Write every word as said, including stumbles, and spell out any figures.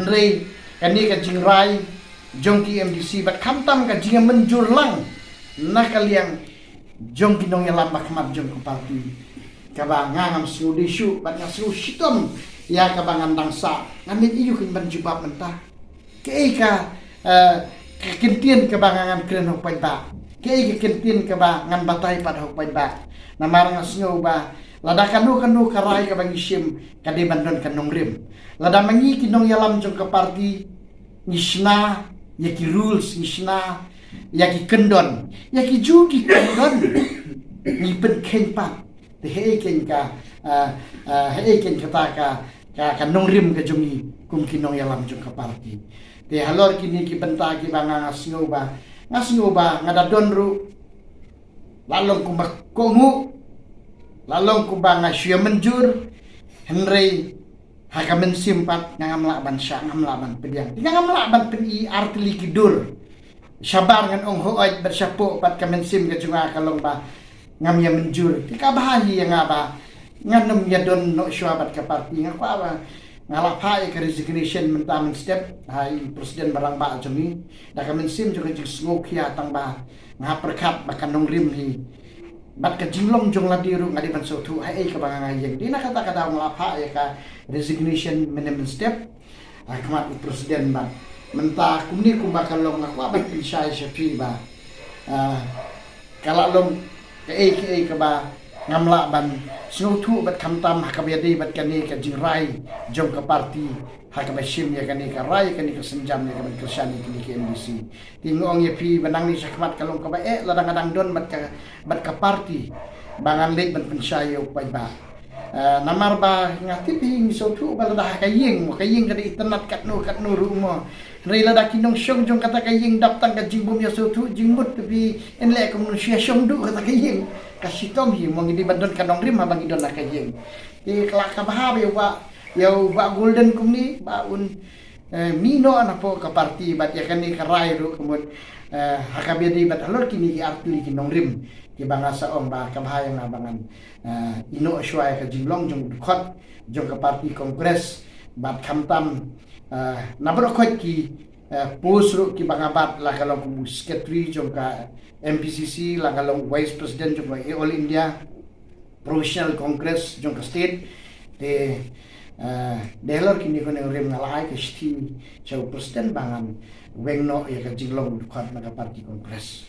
Hynrei kane ka jingrai jong ki MDC bad khamtam ka jingmynjur lang na ka liang jong ki nongïalam ba khmat jong ka party, kaba nga ngam sngew dei shuh bad nga sngew shitom ïa kaba ngan dang sah. Nga mut ïa u kin ban jubab mynta. Kaei ka, eh, ka kyntien kaba nga ngan kren ha u paidbah? Kaei ka kyntien kaba ngan batai pat ha u paidbah? Namar nga sngew ba lada kano kano ka rai kaba ngi shim ka dei ban don ka nongrim. Lada ma ngi ki nongïalam jong ka party ngi shna ïa ki rules, ngi shna ïa ki kyndon, ïa ki ju ki kyndon ngi pynkheiñ pat. Te hei kein ka, ah, ah, hei kein kata ka, ka, ka nongrim ka jong ngi kum ki nongïalam jong ka party. Te halor kine ki bynta kiba nga, nga sngew ba, nga sngew ba nga da don ruh, la long kumba kohnguh, la long kumba nga shu ïa mynjur, hynrei ha ka mynsiem pat nga ngam lah ban shah, ngam lah ban pdiang. Nga ngam lah ban pyni artylli ki dur. Shabar ngan ong hooid bad shapoh pat, ka mynsiem ka jong nga ka long ba ngam ïa mynjur. Te ka bha hi ïa nga ba ngan ym ïa don noh shuwa bad ka party. Nga kwah ba nga la phah ïa ka resignation mynta mynstep ha i president ba rangbah jong ngi. Da ka mynsiem jong ka jingsngewkhia tang ba nga pyrkhat ba ka nongrim hi bad ka jinglong jong lade ruh nga dei ban sngewthuh ha ei kaba nga ïeng. Dei na kata ka daw nga la phah ïa ka resignation mynne mynstep ha khmat u president. Bad mynta kumne kumba ka long nga kwah ban pynshai sha phi ba, ah, ka la long kaei kaei kaba ngam lah ban sngewthuh bad khamtam ha kaba ïadei bad kane ka jingrai jong ka party ha kaba shim ïa kane ka rai, kane ka sienjam ïa ka ban kyrshan ïa kine ki MDC. Te nga ong ïa phi ba nangne sha khmat ka long kaba eh lada nga dang don bad ka, bad ka party ba ngan leit ban pynshai ïa u paidbah. Ah, namar ba nga tip hi, ngi sngewthuh ba lada ha ka ïing, ka ïing ka dei itynnad katno katno ruh mo. Hynrei lada ki nongshong jong kata ka ïing dap tang ka jingbym ïa sngewthuh jingmut, te phi, yn leh kumno shu ïa shong duh kata ka ïing? Ka shitom hi mo. Ngi dei ban don ka nongrim haba ngi don ha ka ïing. Te ka la ka bha ba ïa u Bah, ïa u Bah Golden kumne ba un, eh, mih noh napoh ka party bad ïa kane ka rai ruh ka mut, eh, ha kaba ïadei bad halor kine ki artylli ki nongrim kiba nga sa ong ba ka bha ïa nga ba ngan, eh, ïeh noh shuwa ïa ka jinglong jong u dkhot jong ka party Congress. Bad khamtam, eh, na baroh khoit ki, eh, post ruh kiba nga bat, la ka long kum u secretary jong ka MPCC, la ka long vice president jong ka All India Professional Congress jong ka state. Te, eh, dei halor kine ki nongrim nga la ai ka shithi sha u president ba ngan weng noh ïa ka jinglong dkhot na ka party Congress.